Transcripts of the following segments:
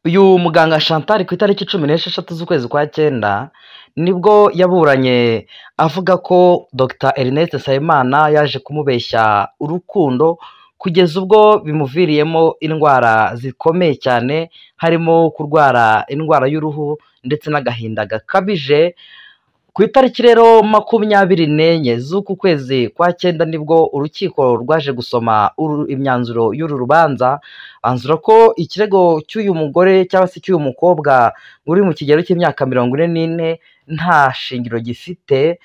Uyu muganga Chantal ku itariki 16 z'ukwezi kwa cyenda nibwo yaburanye avuga ko Dr Ernest Nsabimana yaje kumubeshya urukundo kugeza ubwo bimuviriyemo indwara zikomeye cyane, harimo kurwara indwara y'uruhu ndetse n'agahinda gakabije. Ku itariki rero 24 z'uku kwezi kwa cyenda nibwo urukiko rwaje gusoma imyanzuro y'uru rubanza, banzura ko ikirego cy'uyu mugore cyangwa se cy'uyu mukobwa uri mu kigero cy'imyaka 44 nta shingiro gifite.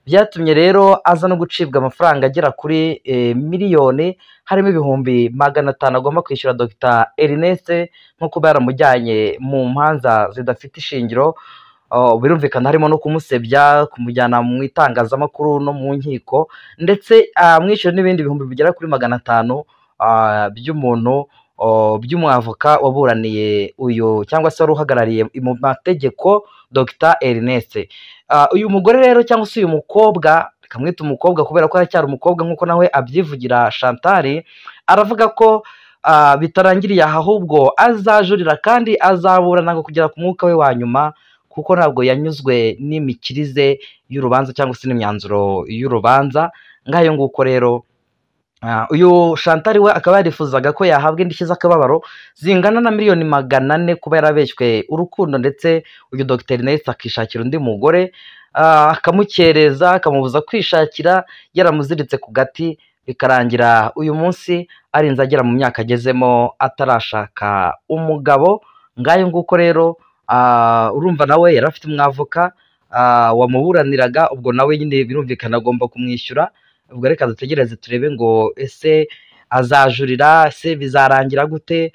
Byatumye rero aza no gucibwa amafaranga agera kuri miliyoni, harimo 500,000 agomba kwishyura Dr Ernest nko kuba yaramujyanye mu manza zidafite ishingiro. Birumvikana harimo no kumusebya, kumujyana mu itangazamakuru no mu nkiko, ndetse amwishyura n'ibindi bihumbi bigera kuri 500 by'umuntu by'umwavoka waburaniye uyu cyangwa se wari uhagarariye mu mategeko Dr Ernest. Uyu mugore rero cyangwa se uyu mukobwa, reka mwite umukobwa kubera ko aracyari umukobwa nk'uko nawe abyivugira Chantal, aravuga ko bitarangiriye aha, ahubwo azajurira kandi azaburana ngo kugera ku mwuka we wa nyuma, kuko ntabwo yanyuzwe n'imikirize y'urubanza cyangwa se n'imyanzuro y'urubanza. Ngayo nguko rero uyu Chantal we akaba yarifuzaga ko yahabwa indishyi z'akababaro zingana na miliyoni 400 kuba yarabeshywe urukundo, ndetse uyu Dr Ernest akishakira undi mugore, akamukereza, akamubuza kwishakira, yaramuziritse ku gati, bikarangira uyu munsi arinze agera mu myaka agezemo atarashaka umugabo. Ngayo nguko rero urumva nawe yari afite umwavoka wamuburaniraga, ubwo nawe nyine birumvikana agomba kumwishyura. Ubwo reka dutegereze turebe ngo ese azajurira, ese bizarangira gute?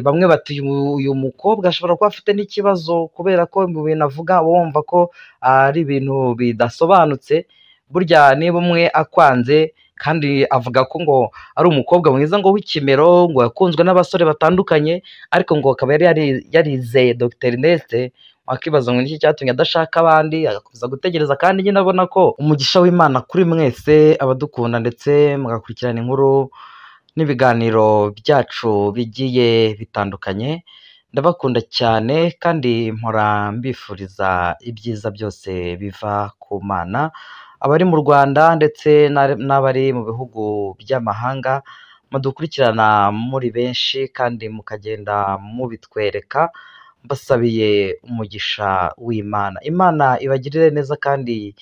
Bamwe bati uyu mukobwa ashobora kuba afite n'ikibazo kubera ko mu bintu avuga wumva ko ari ibintu bidasobanutse. Burya niba umwe akwanze kandi avuga ko ngo ari umukobwa mwiza ngo w'ikimero, ngo yakunzwe n'abasore batandukanye, ariko ngo akaba yari yarizeye Dr Ernest, wakibaza ngo niki cyatumye adashaka abandi, agakomeza gutegereza. Kandi nyine abona ko umugisha w'Imana kuri mwese abadukunda ndetse mugakurikirana inkuru n'ibiganiro byacu bigiye bitandukanye. Ndabakunda cyane kandi mpora mbifuriza ibyiza byose biva ku Mana, abari mu Rwanda ndetse n'abari mu bihugu by'amahanga mudukurikirana muri benshi kandi mukagenda mubitwereka. Mbasabiye umugisha w'Imana. Imana ibagirire neza kandi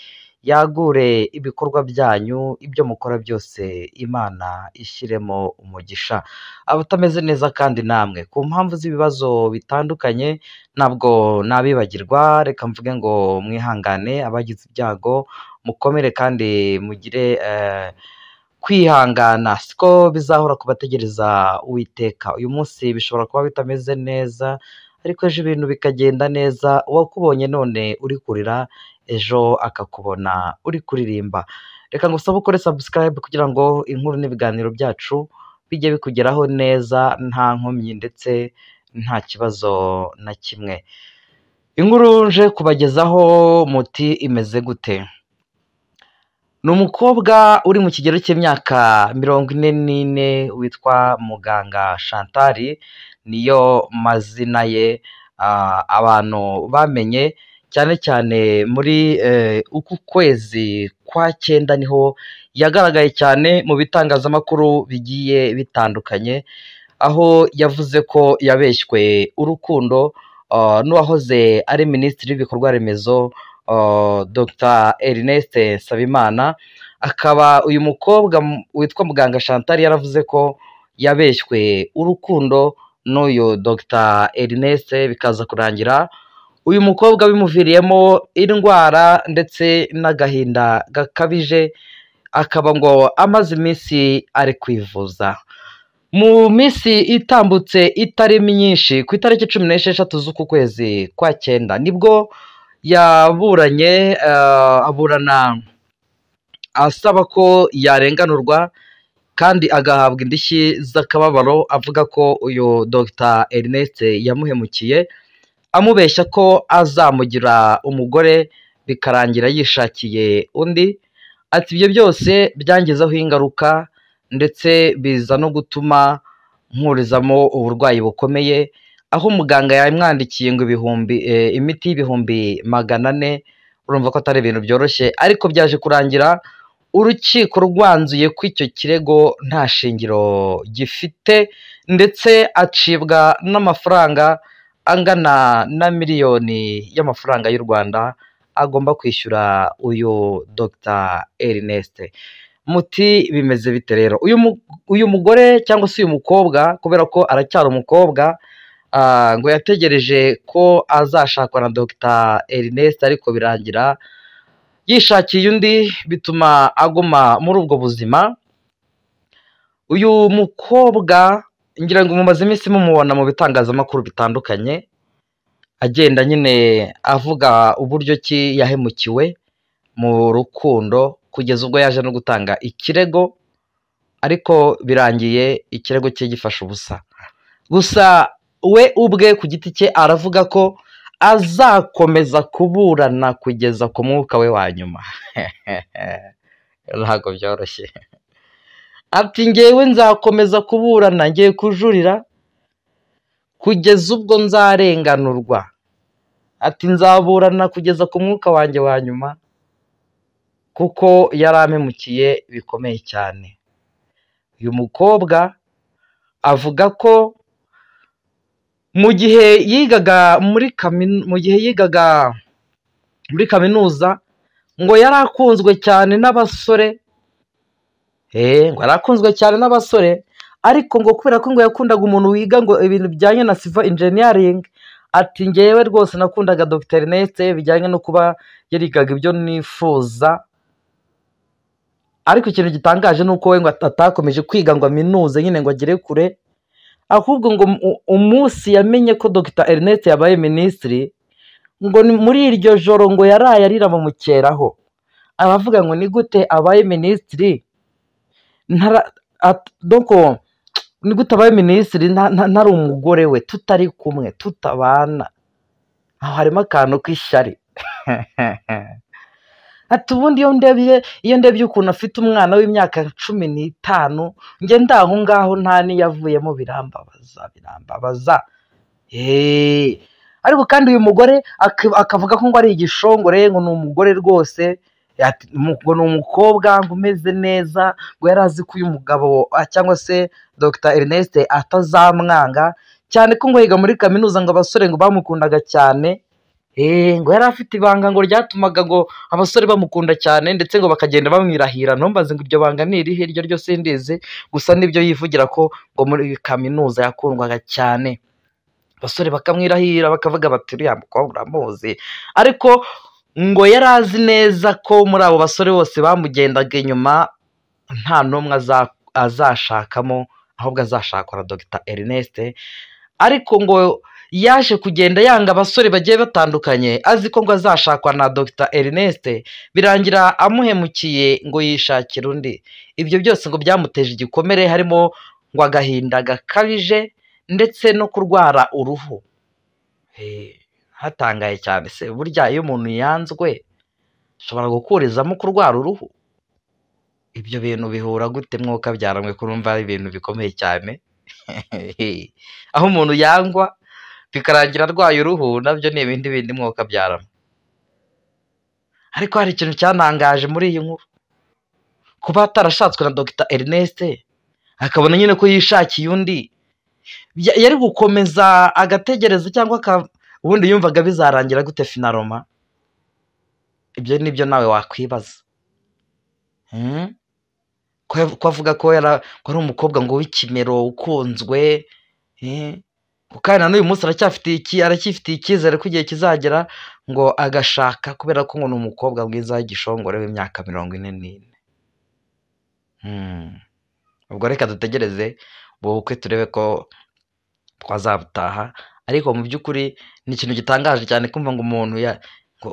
yagure ibikorwa byanyu, ibyo mukora byose Imana ishyiremo umugisha. Abatameze neza kandi namwe ku mpamvu z'ibibazo bitandukanye ntabwo nabibagirwa, reka mvuge ngo mwihangane, abagize ibyago mukomere kandi mugire kwihangana, siko bizahora kubategereza Uwiteka. Uyu munsi bishobora kuba bitameze neza, ariko ejo ibintu bikagenda neza. Uwakubonye none uri kurira, ejo akakubona uri kuririmba. Reka ngusabe ukore subscribe kugira ngo inkuru n'ibiganiro byacu bijye bikugeraho neza nta nkomyi ndetse nta kibazo na kimwe. Inkuru nje kubagezaho muti imeze gute? Ni umukobwa uri mu kigero cy'imyaka 44 witwa Muganga Chantal, niyo mazina ye abantu bamenye cyane cyane muri uku kwezi kwa cyenda niho yagaragaye cyane mu bitangazamakuru bigiye bitandukanye, aho yavuze ko yabeshywe urukundo n'uwahoze ari minisitiri w'ibikorwa remezo Dr Ernest Nsabimana. Akaba uyu mukobwa witwa Muganga Chantal yaravuze ko yabeshywe urukundo n'uyu Dr Ernest, bikaza kurangira uyu mukobwa bimuviriyemo indwara ndetse n'agahinda gakabije, akaba ngo amaze iminsi ari kwivuza. Mu minsi itambutse itari myinshi, ku itariki 16 z'uku kwezi kwa cyenda nibwo yaburanye, aburana asaba ko yarenganurwa kandi agahabwa indishyi z'akababaro, avuga ko uyu Dr Ernest yamuhemukiye amubeshya ko azamugira umugore, bikarangira yishakiye undi. Ati ibyo byose byangizeho ingaruka ndetse biza no gutuma nkurizamo uburwayi bukomeye. aho muganga yamwandikiye ngo ibihumbi imiti y'ibihumbi 400. Urumva ko atari ibintu byoroshye, ariko byaje kurangira urukiko rwanzuye ko icyo kirego nta shingiro gifite, ndetse acibwa n'amafaranga angana na miliyoni y'amafaranga y'u Rwanda agomba kwishyura uyu Dr Ernest. Muti bimeze bite rero? Uyu mugore cyangwa se uyu mukobwa, kubera ko aracyari umukobwa, ngo yategereje ko azashakwa na Dr Ernest, ariko birangira yishakiye undi, bituma aguma muri ubwo buzima. Uyu mukobwa ngira ngo mumaze iminsi mumubona mu bitangazamakuru bitandukanye, agenda nyine avuga uburyo ki yahemukiwe mu rukundo, kugeza ubwo yaje no gutanga ikirego, ariko birangiye ikirego cye gifashe ubusa. Gusa we ubwe ku giti cye aravuga ko azakomeza kuburana kugeza ku mwuka we wa nyuma. Ntabwo byoroshye. Ati ngewe nzakomeza kuburana, ngiye kujurira kugeza ubwo nzarenganurwa. Ati nzaburana kugeza ku mwuka wanjye wa nyuma, kuko yarampemukiye bikomeye cyane. Uyu mukobwa avuga ko mu gihe yigaga muri kaminuza ngo yari akunzwe cyane n'abasore, ngo yari akunzwe cyane n'abasore, ariko ngo kubera ko ngo yakundaga umuntu wiga ngo ibintu bijyanye na civil engineering, ati ngewe rwose nakundaga Dr Ernest bijyanye no kuba yarigaga ibyo nifuza. Ariko ikintu gitangaje ni uko we ngo atakomeje kwiga ngo aminuze nyine ngo agere kure, ahubwo ngo umunsi yamenye ko Dr Ernest yabaye minisitiri, ngo muri iryo joro ngo yaraye arira bamukeraho, aravuga ngo ni gute abaye minisitiri ni gute abaye minisitiri ntari umugore we, tutari kumwe, tutabana. Aho harimo akantu k'ishyari. Ati ubundi iyo ndebye ukuntu afite umwana w'imyaka 15, njye ndaho ngaho nta n'iyavuyemo, birambabaza. Ariko kandi uyu mugore akavuga ko ngo ari igishongore, ngo ni umugore rwose, ngo ni umukobwa ngo umeze neza, ngo yari azi ko uyu mugabo cyangwa se Dr Ernest atazamwanga, cyane ko ngo yiga muri kaminuza ngo abasore ngo bamukundaga cyane. Ngo yari afite ibanga ngo ryatumaga ngo abasore bamukunda cyane, ndetse ngo bakagenda bamwirahira. Ntumbaze ngo iryo banga ni irihe, iryo ryo sindizi, gusa nibyo yivugira ko ngo muri kaminuza yakundwaga cyane, abasore bakamwirahira bakavuga bati uriya mukobwa uramuzi. Ariko ngo yari azi neza ko muri abo basore bose bamugendaga inyuma nta n'umwe azashakamo, ahubwo azashakwa na Dr Ernest. Ariko ngo yaje kugenda yanga abasore bagiye batandukanye, azi ko ngo azashakwa na Dr Ernest, birangira amuhemukiye ngo yishakire undi. Ibyo byose ngo byamuteje igikomere, harimo ngo agahinda gakabije ndetse no kurwara uruhu. Hatangaye cyane se, burya iyo umuntu yanzwe ashobora gukurizamo kurwara uruhu? Ibyo bintu bihura gute mwuka byaramwe? Kurumva ari ibintu bikomeye cyane. Aho umuntu yangwa bikarangira arwaye uruhu, nabyo ni ibindi bindi mwuka byaramwe. Ariko hari ikintu cyantangaje muri iyi nkuru, kuba atarashatswe na Dr Ernest, akabona nyine ko yishakiye undi, yari gukomeza agategereza, cyangwa ubundi yumvaga bizarangira gute finaroma? Ibyo nibyo nawe wakwibaza. Ko avuga ko ari umukobwa ngo w'ikimero ukunzwe, kandi na n'uyu munsi aracyifitiye icyizere ko igihe kizagera ngo agashaka, kubera ko ngo ni umukobwa mwiza w'igishongore w'imyaka 44. Ubwo reka dutegereze ubu bukwe turebe ko twazabutaha. Ariko mu by'ukuri ni ikintu gitangaje cyane kumva ngo umuntu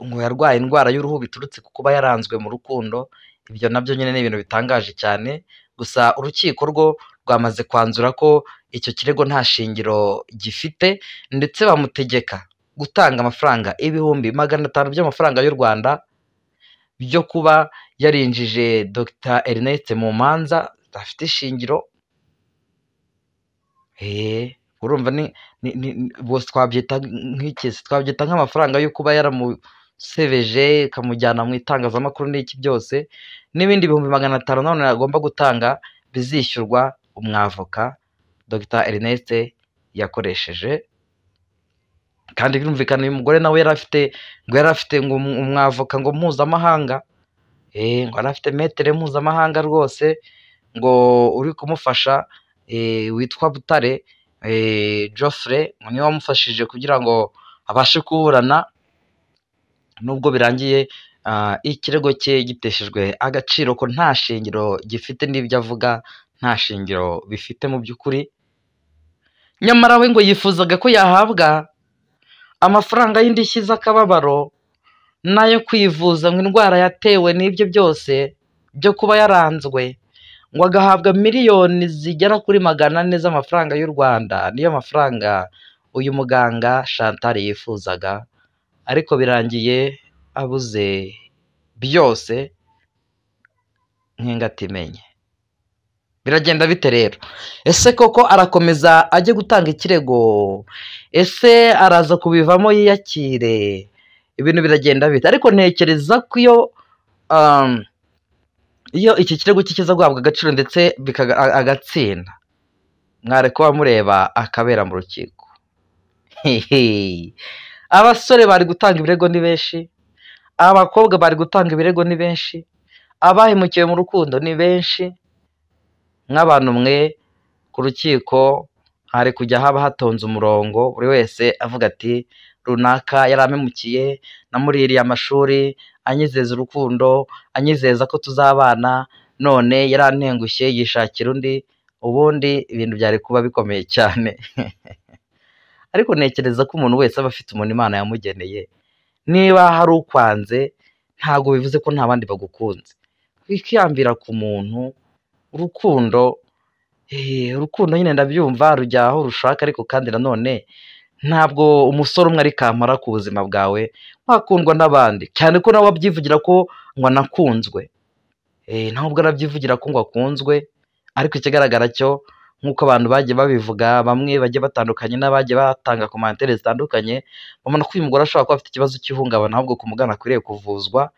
ngo yarwaye indwara y'uruhu biturutse ku kuba yaranzwe mu rukundo. Ibyo nabyo nyine ni ibintu bitangaje cyane. Gusa urukiko rwo rwamaze kwanzura ko icyo kirego nta shingiro gifite, ndetse bamutegeka gutanga amafaranga 500,000 by'amafaranga y'u Rwanda byo kuba yarinjije Dr Ernest mu manza zidafite ishingiro. Urumva ni bose twabyita nk'iki? Twabyita nk'amafaranga yo kuba yaramusebeje ikamujyana mu itangazamakuru n'iki byose, n'ibindi 500,000 nanone agomba gutanga bizishyurwa umwavoka Dr Ernest yakoresheje. Kandi birumvikana uyu mugore nawe yari afite ngo yari afite ngo umwavoka ngo mpuzamahanga, ngo yari afite metere mpuzamahanga rwose ngo uri kumufasha, witwa Butare Geoffrey, ngo niwe wamufashije kugira ngo abashe kuburana, nubwo birangiye ikirego cye giteshejwe agaciro ko nta shingiro gifite n'ibyo avuga nta shingiro bifite mu by'ukuri. Nyamara we ngo yifuzaga ko yahabwa amafaranga y'indishyi z'akababaro n'ayo kwivuza ngo indwara yatewe n'ibyo byose byo kuba yaranzwe, ngo agahabwa miliyoni zigera kuri 400 z'amafaranga y'u Rwanda. Niyo mafaranga uyu muganga Chantal yifuzaga, ariko birangiye abuze byose nk'ingatimenye. Biragenda bite rero? Ese koko arakomeza ajye gutanga ikirego? Ese araza kubivamo yiyakire? Ibintu biragenda bite? Ariko ntekereza ko iyo iki kirego kiza guhabwa agaciro ndetse agatsinda, mwari kuba mureba akabera mu rukiko. Abasore bari gutanga ibirego ni benshi, abakobwa bari gutanga ibirego ni benshi, abahemukiwe mu rukundo ni benshi. Nk'abantu mwe ku rukiko hari kujya haba hatonze umurongo, buri wese avuga ati runaka yarampemukiye, namuririye amashuri, anyizeza urukundo, anyizeza ko tuzabana, none yarantengushye yishakira undi. Ubundi ibintu byari kuba bikomeye cyane. Ariko ntekereza ko umuntu wese aba afite umuntu Imana yamugeneye. Niba hari ukwanze ntabwo bivuze ko nta bandi bagukunze. Wikiyambira ku muntu urukundo, urukundo nyine ndabyumva rujya aho rushaka, ariko kandi nanone ntabwo umusore umwe ari kamara ku buzima bwawe, wakundwa n'abandi, cyane ko nawe abyivugira ko ngo anakunzwe. Nawe ubwo arabyivugira ko ngo akunzwe, ariko ikigaragara cyo nk'uko abantu bagiye babivuga, bamwe bagiye batandukanye n'abagiye batanga komantere zitandukanye, babona ko uyu mugore ashobora kuba afite ikibazo cy'ihungabana, ahubwo ku mugana akwiriye kuvuzwa.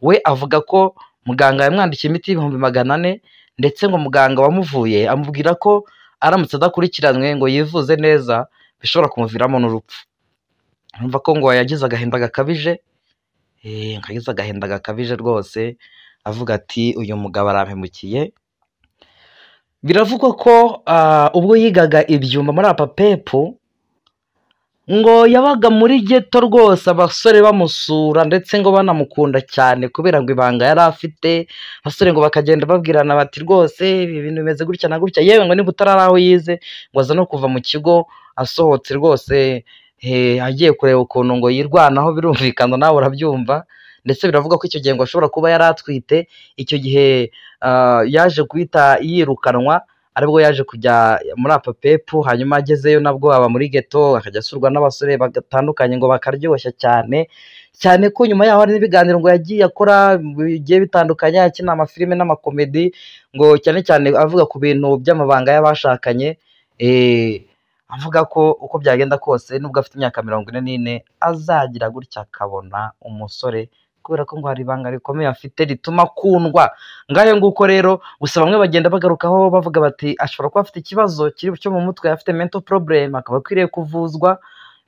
We avuga ko muganga yamwandikiye imiti y'400,000, ndetse ngo muganga wamuvuye amubwira ko aramutse adakurikiranwe ngo yivuze neza bishobora kumuviramo n'urupfu. Urumva ko ngo yagize agahinda gakabije, yagize agahinda gakabije rwose, avuga ati uyu mugabo arampemukiye. Biravugwa ko ubwo yigaga ibyumba muri APAPEPU, ngo yabaga muri ghetto rwose, abasore bamusura ndetse ngo banamukunda cyane kubera ngo ibanga yari afite. Abasore ngo bakagenda babwirana bati rwose ibi bintu bimeze gutya na gutya, yewe ngo niba utarari aho yize ngo aza no kuva mu kigo asohotse rwose, agiye kureba ukuntu ngo yirwanaho, birumvikana nawe urabyumva. Ndetse biravuga ko icyo gihe ngo ashobora kuba yari atwite, icyo gihe yaje guhita yirukanwa, aribwo yaje kujya muri APAPEPU, hanyuma agezeyo nabwo aba muri ghetto, akajya asurwa n'abasore batandukanye ngo bakaryoshya cyane cyane, ko nyuma yaho hari n'ibiganiro ngo yagiye akora bigiye bitandukanye, akina amafilime n'amakomedi, ngo cyane cyane avuga ku bintu by'amabanga y'abashakanye, avuga ko uko byagenda kose nubwo afite imyaka 44 azagira gutya akabona umusore, kubera ko ngo hari ibanga rikomeye afite rituma akundwa. Ngayo nguko rero, gusa bamwe bagenda bagarukaho bavuga bati ashobora kuba afite ikibazo cyo mu mutwe, afite mental problem, akaba akwiriye kuvuzwa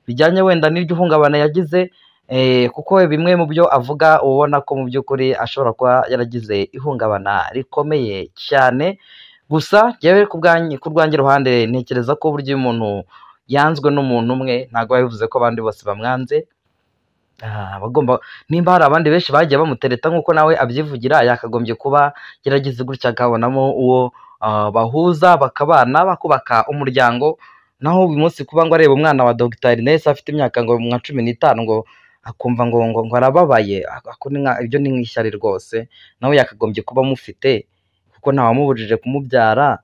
bijyanye wenda n'iryo hungabana yagize, kuko bimwe mu byo avuga ubona ko mu by'ukuri ashobora kuba yaragize ihungabana rikomeye cyane. Gusa njyewe ku rwanjye ruhande ntekereza ko burya iyo umuntu yanzwe n'umuntu umwe ntabwo biba bivuze ko abandi bose bamwanze. Abagomba, nimba hari abandi benshi bagiye bamutereta nk'uko nawe abyivugira, yakagombye kuba yaragize gutya akabonamo uwo bahuza bakabana bakubaka umuryango. Naho uyu munsi kuba ngo areba umwana wa Dr Ernest afite imyaka ngo nka 15 ngo akumva ngo ngo arababaye, ibyo ni nk'ishyari rwose. Nawe yakagombye kuba amufite kuko ntawamubujije kumubyara,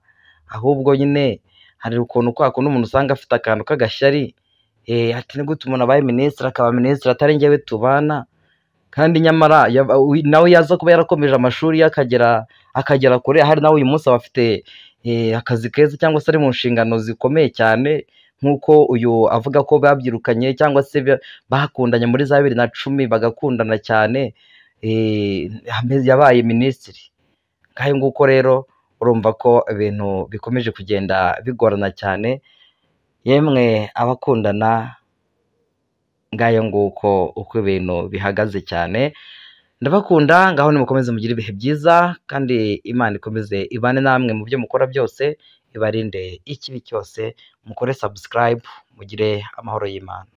ahubwo nyine hari ukuntu kwa kundi umuntu usanga afite akantu k'agashyari, ati ni gute umuntu abaye minisitiri akaba minisitiri atari njyewe tubana, kandi nyamara nawe yaza kuba yarakomeje amashuri ye akagera kure, hari nawe uyu munsi aba afite akazi keza cyangwa se ari mu nshingano zikomeye cyane Nk'uko uyu avuga ko babyirukanye cyangwa se bakundanye muri za 2010 bagakundana cyane, yabaye minisitiri. Ngayo nguko rero, urumva ko ibintu bikomeje kugenda bigorana cyane. Yemwe abakundana, ngayo nguko uko ibintu bihagaze cyane. Ndabakunda, ngaho nimukomeze mugire ibihe byiza, kandi Imana ikomeze ibane namwe mu byo mukora byose, ibarinde ikibi cyose. Mukore subscribe, mugire amahoro y'Imana.